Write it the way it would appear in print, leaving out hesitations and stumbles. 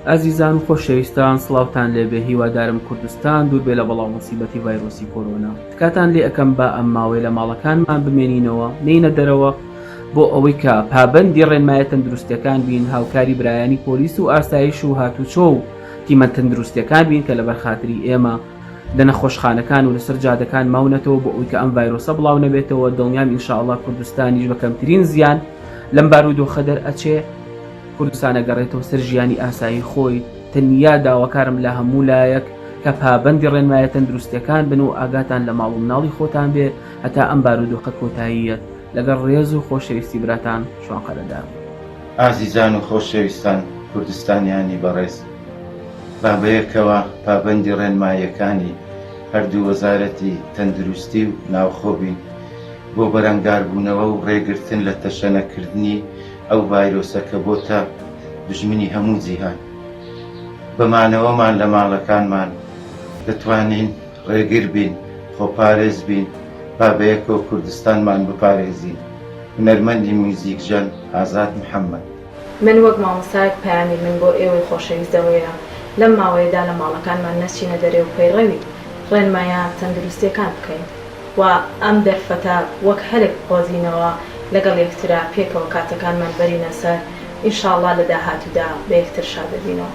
ئازیزان و خۆشەویستان سڵاوتان لێبێ هیوادارم کوردستان دووربێ لە بەڵاو مصیبەتی ڤایرۆسی کۆرۆنا تکاتان لێ ئەکەم با ئەم ماوەیە لە ماڵەکانمان بمێنینەوە نێینە دەرەوە بۆ ئەوەی کە پابەندی ڕێنمایە تەندروستیەکان بین هاوکاری برایانی پۆلیس و ئاسایش و هاتوچۆ و تیمە تەندروستیەکان بین کە لەبەر خاتری ئێمە لە نەخۆشخانەکان و لەسەر جادەکان ماونەتەوە بۆ ئەوەی کە ئەم ڤایرۆسە بڵاو نەبێتەوە دڵنیام ان شاء اللە کوردستانیش بە کەمترین زیان لەم بارودۆخە دەرئەچێ کوردستان ئەگەڕێتەوە سەر ژیانی ئاسایی خۆی تەنیا داواکارم لە هەموو لایەک کە پابەندی ڕێنمایە تەندروستیەکان بن و ئاگاتان لە ماڵ و مناڵی خۆتان بێ هەتا ئەم بارودۆخە کۆتاییەت لەگەڵ ڕێز و خۆشەویستی براتان شوان قەرەداغی. ئازیزان و خۆشەویستان کوردستانیانی بەڕێز با بەیەکەوە پابەندی ڕێنماییەکانی هەردوو وەزارەتی تەندروستی و ناوخۆ بین بۆ بەرەنگاربوونەوە و ڕێگرتن لە تەشەنەکردنی ئەو ڤایرۆسە کە بۆتە دوژمنی هەموو جیهان. بە مانەوەمان لە ماڵەکانمان دەتوانین ڕێگر بین، خۆپارێز بین، با بەیەکەوە کوردستانمان بپارێزین. هونەرمەندی میوزیکژەن ئازاد محەمەد. من وەک مامۆستایەک پەیامی من بۆ ئێوەی خۆشەویست ئەوەیە لەم ماوەیەدا لە ماڵەکانمان نەچینە دەرێ و پەیڕەوی ڕێنمایە تەندروستیەکان بکەین و ئەم دەرفەتە وەک هەلێک بقۆزینەوە لەگەڵ یەکترا پێکەوە کاتەکانمان بەرینە سەر ان شاء اللە لە داهاتوودا بە یەکتر شاد دەبینەوە.